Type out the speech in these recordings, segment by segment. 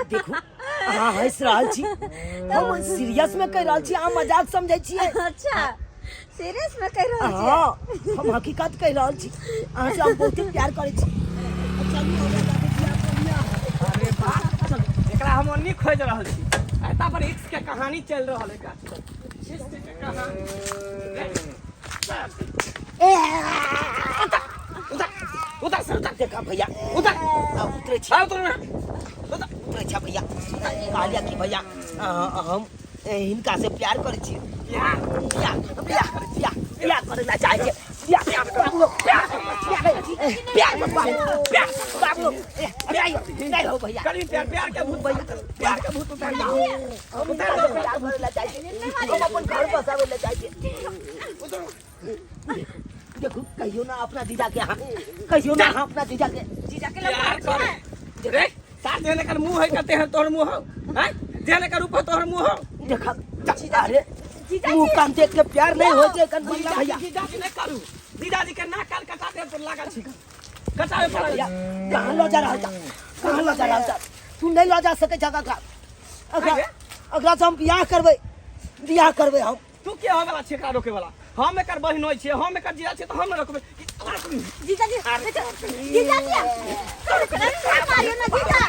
देखू अहाँ हँसि रहल छी, हम सीरियस में कहि रहल छी, अहाँ मजाक समझै छियै। अच्छा, सीरियस में कहि रहल छी? हाँ, हम हकीकत कहि रहल छी, अहाँ से हम बहुते प्यार करै छी। चलू हमरा साथे बियाह कऽ लिअ। अरे वाह, एकरा हम ओन्नी खोजि रहल छी, एता पर इश्क के कहानी चलि रहल है। गाछ पर इश्क के कहानी। उतर उतर उतर सर, उतर। देखा भैया, उतर। आ, उतरै छी। हाँ, उतर ना, उतर। उतरै छी भैया। कहलिया कि भैया, हम हिनका से प्यार करै छी। प्यार? प्यार, प्यार, प्यार, प्यार करै ला चाहै छी। प्यार, बाबू, प्यार, प्यार, प्यार, बाबू, प्यार, बाबू, ए, नहीं हो, नहीं हो भैया। करी प्यार, प्यार के भूत भैया, प्यार के भूत उतार दो। हम उतार दो, प्यार करै ला चाहै छी। हम अपन घर बसाबै ला चाहै छी। देखू, कहियो ना अपना जीजा के, अहाँ कहियो ना अहाँ अपना जीजा के। जीजा के लग प्यार करे रे साथ देने कर मुंह है कहते हैं तोहर मुंह हो हैं देने कर ऊपर तोहर मुंह हो। देखा, अरे जीजा मुंह कान देख के प्यार नहीं हो जाए कन भैया। भैया जीजा जी नहीं करू, जीजा जी के नाक कान कटा दे पर लागल छी, कटावे पड़ल। भैया कहाँ लऽ जा रहल छा, कहाँ लऽ जा रहल छा? तू नहीं लऽ जा सकै छा अकरा। अकरा अरे। अकरा से हम बियाह करबै, बियाह करबै हम। तू के होय वाला छी एकरा रोके वाला? हम एकर बहिन होय छियै, हम एकर जीजा छियै, तऽ हम ने रोकबै? जीजा जी, जीजा जी, मारियो ना जीजा।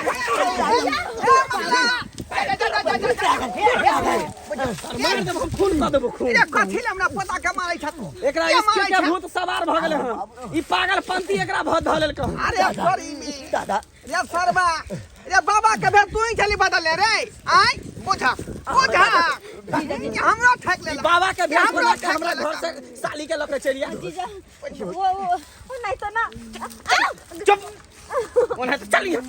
मार देबो हम, खून कऽ देबो खून। रे कथी ले हमरा पोता के मारै छ तू? एकरा किया इश्क मारै के छह? भूत सवार भऽ गेलै हन, ई पागलपंती एकरा भऽ धऽ लेलकै हन। अरे सॉरी दादा। रे सरबा रे, बाबा के भेल तू ही छली बदलने रे। आय बुझा बुझा, हमरो ठक ई लेलक। बाबा के भेष हमरो बना के ठक हमरा लेलक। घर से साली के लऽ के चलि आ। जीजा, वो नहीं तो ना। चुप, ओना तऽ चल यहाँ।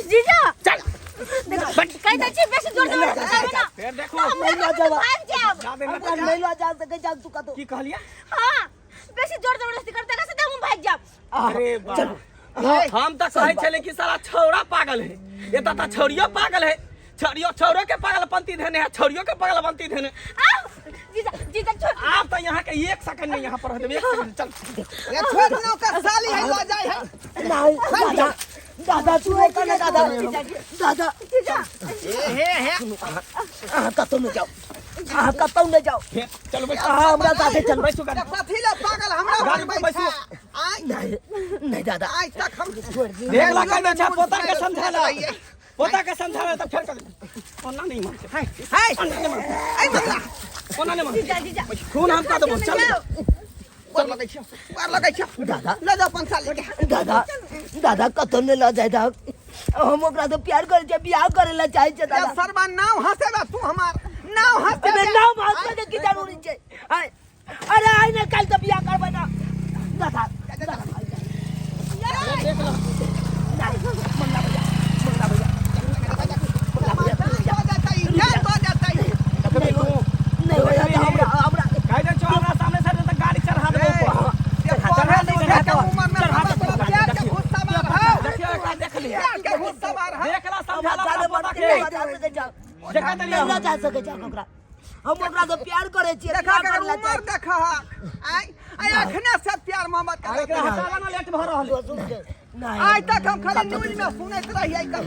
जीजा चल। देखो, कहि दै छी बेसी जोर जबरदस्ती करबै ना। फेर देखो। नहीं लऽ जाबा। भागि जायब। जाबे ना। अकरा नहीं लऽ जा सकै छा तू कतौ। की कहलियै? हाँ, बेसी जोर जबरदस्ती करते से हम भागि जायब। अरे बा, चल। हम तऽ कहै छलै कि साला छौड़ा पागल है, एतऽ तऽ छौड़ियो पागल है। छौड़ियो छौड़ो के पागलपंती धेने है, छौड़ियो के पागलपंती धेने। आउ जीजा, जीजा छोड़। आप तो यहाँ के एक सेकंड नहीं यहाँ पर रह देबे, एक सेकंड। चल। रे छोड़ ना, ओकर साली है, लऽ जाइ है। नहीं दादा, दादा तू रोका ना दादा, दादा। जीजा। हे हे हे। अहाँ कतौ नहि जाउ, अहाँ कतौ नहि जाउ। फेर चल बैसू। अहाँ हमरा साथे चलू। बैसू गाड़ी। रे कथी ले पागल हमरा गाड़ी पर बनबै बैसू। छै? आय नहीं नहीं दादा, आइ तक हम छोड़ दी। देख ला, कह दे छा पोता के समझाला, पोता के समझाला तब फेर कर ओना नहीं मानते। हे हे, ओना नहीं मानते। ऐ मंगला। ओना नहीं मानते। जीजा, जीजा। खून हम कह देबो। चल। गोर लगै छियौ, गोर लगै छियौ। दादा। लऽ जाओ अपन साली के। दादा, दादा, कतौ नहि लऽ जाय दहक। हम ओकरा से प्यार करै छियै, बियाह करै लए चाहै छियै रे दादा। सरबा, नाव हँसेबे तू हमार, नाव हँसेबे। अबे नाम हंसबै के की जरूरी छै? आय, अरे आइ ने काल्हि तऽ बियाह करबै ना दादा। दादा, देख ला। नहीं, मंगला भैया, मंगला भैया, मंगला भैया, जान दऽ देतै, जान दऽ देतै। देखबी तू। नहीं भैया, तऽ हमरा हमरा कह दे छो हमरा सामने से तऽ गाड़ी चढ़ा देबो ऊपर। रे चढ़ा दे, पढ़े चढ़ा लिखे के दे। उमर में चढ़ा दे, तोरा प्यार के देखियो। भूत सवार हौ। देखियो, एकरा देख लिया। प्यार के भूत सवार हौ। देख ला, हमरा समझाला जादे अपना पोता मत के। नहीं जा सकै छौ। देखा देलियै नहीं हम। जा सकै छौ ओकरा, हम ओकरा से प्यार करै छियै, देखा बियाह के करै ला उमर चाहै देखा आइ आइ अखने से प्यार मोहब्बत अरे करत एकरा रहै। हटाला ना, लेट भऽ रहल है। छियै। नहीं। आइ तक हम खाली न्यूज में सुनैत रहियै कब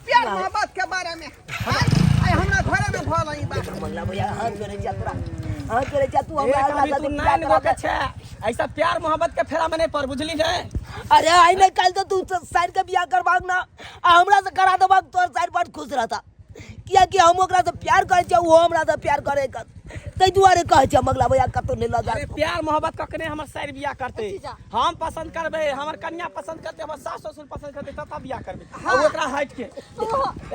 प्यार मोहब्बत के बारे में, आइ आइ हमरा घरे में भऽ ई बात। मंगला भैया, हाथ जोड़ै छियै तोरा, हाथ जोड़ै छियै, तू हमरा एक अभी साथे तू बियाह नान करा गो के दे। छे, ऐसा प्यार मोहब्बत के फेरा में नहीं पर, बुझली ने? अरे आई नहीं काल तो तू साइड के बियाह करबाक ना, आ हमरा से करा देबाक, तोर साइड बड़ खुश रहता, कियाकि हम ओकरा से प्यार करै छियै, ओहो हमरा से प्यार करे कर, ताहि दुआरे कहै छियै मंगला भैया, कतौ नहि लऽ जा। अरे प्यार मोहब्बत कखने हमर साइर बियाह करते? जीजा। हम पसंद करबै, हमर कन्या पसंद करते, हमर सास ससुर पसंद करते, तब तब बियाह करबै। आ ओकरा हटि के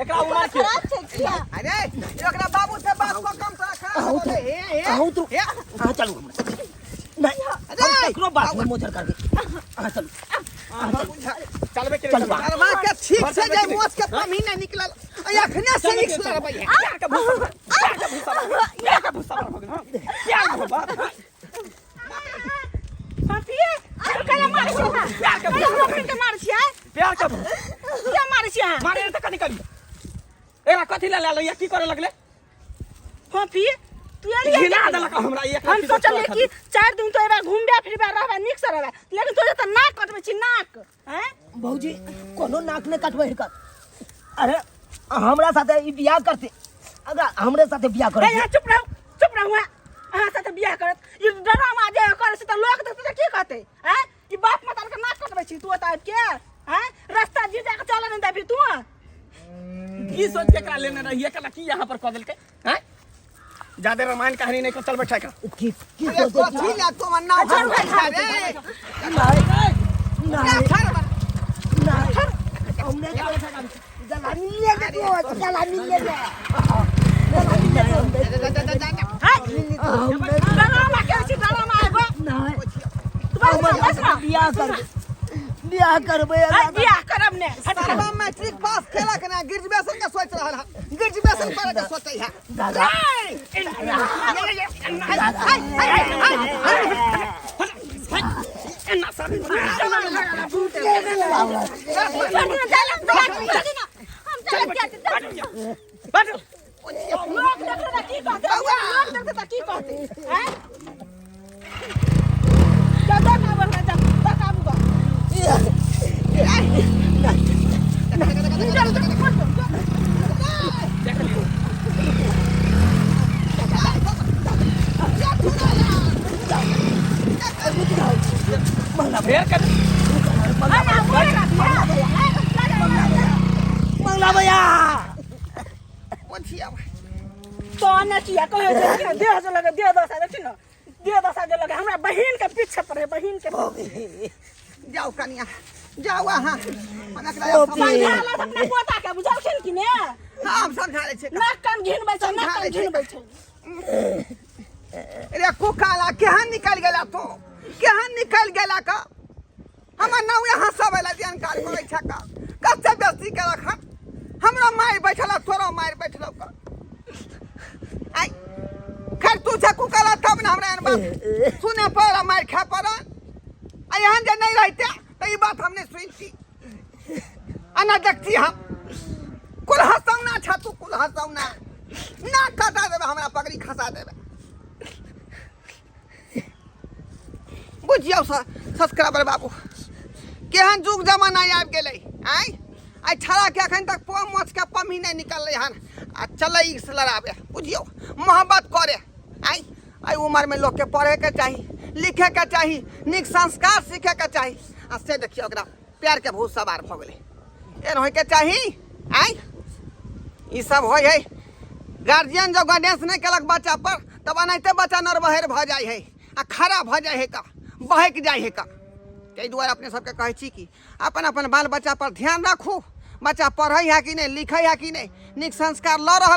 एकरा उमर के खराब छै किया? अरे ओकरा बाबू से बात को कम तोरा खराब हो गए। हे हे। अहूँ तो हे। अहाँ चलू हमरा साथे। नहीं, हम अरे! ककरो बात में मोजर करबै, अहाँ चलू। चलबै के? चलू। सरवा के ठीक से जे मोच के कमी नहीं निकलल, आ अखने से निकलल भैया। प्यार के भूसा, प्यार के भूसा, प्यार के भूसा भऽ गेल। हँ, प्यार मोहब्बत, हँ। पापिये, तू कैला मारै छी हमरा? प्यार के कैला हमरा बहिन के मारै छियै? प्यार के भूसा। किया मारै छी अहाँ? मारे तऽ कनि कनि एकरा कथी लए लए लैया, की करे लगले? पापी, तू एलियै घिना केना? देलक हमरा एक। हम सोचलियै कि 4 दिन तो एबा, घुमबे फिरबे, रहबे, नीक से रहबे, लेकिन तोरे तऽ नाक कटबै छी नाक, हैं? भौजी, कोनो नाक नहि कटबै हिनकर। अरे हमरा साथे ई बियाह करते अगर हमरे साथे बियाह ए करे यहाँ चुप रहू, चुप रहू। अहाँ साथे बियाह करत ई डरामा जे करे से त लोक देखतै त की कहतै? हैं, ई बाप माता के नाक कटबै छी तू ओतऽ आबि के? हैं, रास्ता जीजा के चलऽ नहि देबही तू? की सोच के एकरा लेने रहिए कला की यहाँ पर कऽ देलकै हैं? ज्यादा रामायण कहानी नहीं कर, चल बैठा कर। की की अरे सोचे कथी ला तुम ना छोड़ भाई, छोड़। रे नहीं नहीं छोड़ बा। नहीं हमने गला मिलने दे तू, गला मिलने दे, गला मिलने दे। जा, जा, जा, जा, जा। हैं, हमने डरामा के छी, डरामा एगो। नहीं तू बस ना, बस ना। बियाह करबे, बियाह करबे। हैं, बियाह करब ने हट। सरवा मैट्रिक पास केलक ना, ग्रेजुएशन के सोच रहल है, ग्रेजुएशन करे के सोचै है। दादा बैठो। लोक देखतै त की कहतै? लोक देखतै त की कहतै? हैं, जा जा काबू जा जा काबू कर। चल चल चल। देख लियो। फेर कर। मंगला भैया। बुझिया। तो ने किया कहे छै देह जे लगे, देह दशा देखी न, देह दशा जे लगे हमरा बहिन के पीछे पड़े, बहिन के। जाओ कनिया, जाओ अहाँ, हम एकरा गोपी। समझा ला अपना पोता के, बुझलखिन कि ने? हाँ, हम समझा लै छियै। नाक कान घिनबै छै, नाक कान घिनबै छै। रे कुकाला, केहन निकल गेला तू? केहन निकल गेला का? हमर नाव यहाँ सब एला जानकार करै छै का, कते बेसी केलक हन। हमरा मारि बैठल, तोरो मारि बैठल का। आइ खैर तू छै कुकाला तब ने हमरा एहन बात सुने पड़ल, मारि खाय पड़ल। आ एहन जे नहि रहिते तऽ ई बात हम नहि सुनती आ नहि देखती हम। कुल हंसौना छ तू, कुल हंसौना ना कटा देबै, हमरा पगड़ी खसा देबै। बुझियौ सब्सक्राइबर बाबू, केहन जुग जमाना आबि गेलै। आँय, आइ छड़ाके एखन तक पो मोछके पमी नहि निकललै हन आ चलै से लड़ाबे। बुझियौ, मोहब्बत करे। आँय, एहि उमरमे लोकके पढ़ैके चाही, लिखैके चाही, नीक संस्कार सीखैके चाही, आ से देखियौ ओकरा प्यारके भूत सवार भऽ गेलै। एहन होइके चाही? आँय, ई सब होइ है। गार्जियन जब गाइडेंस नहि केलक बच्चा पर तब एनाहिते बच्चा नरबहर भऽ जाइ है आ खड़ा भऽ जाइ है का, बहकि जाइ है का। ताहि दुआरे अपने सबके कहै छी कि अपन अपन बाल बच्चा पर ध्यान राखू। बच्चा पढ़ै है कि नहि, लिखै है कि नहि, नीक संस्कार लऽ रहल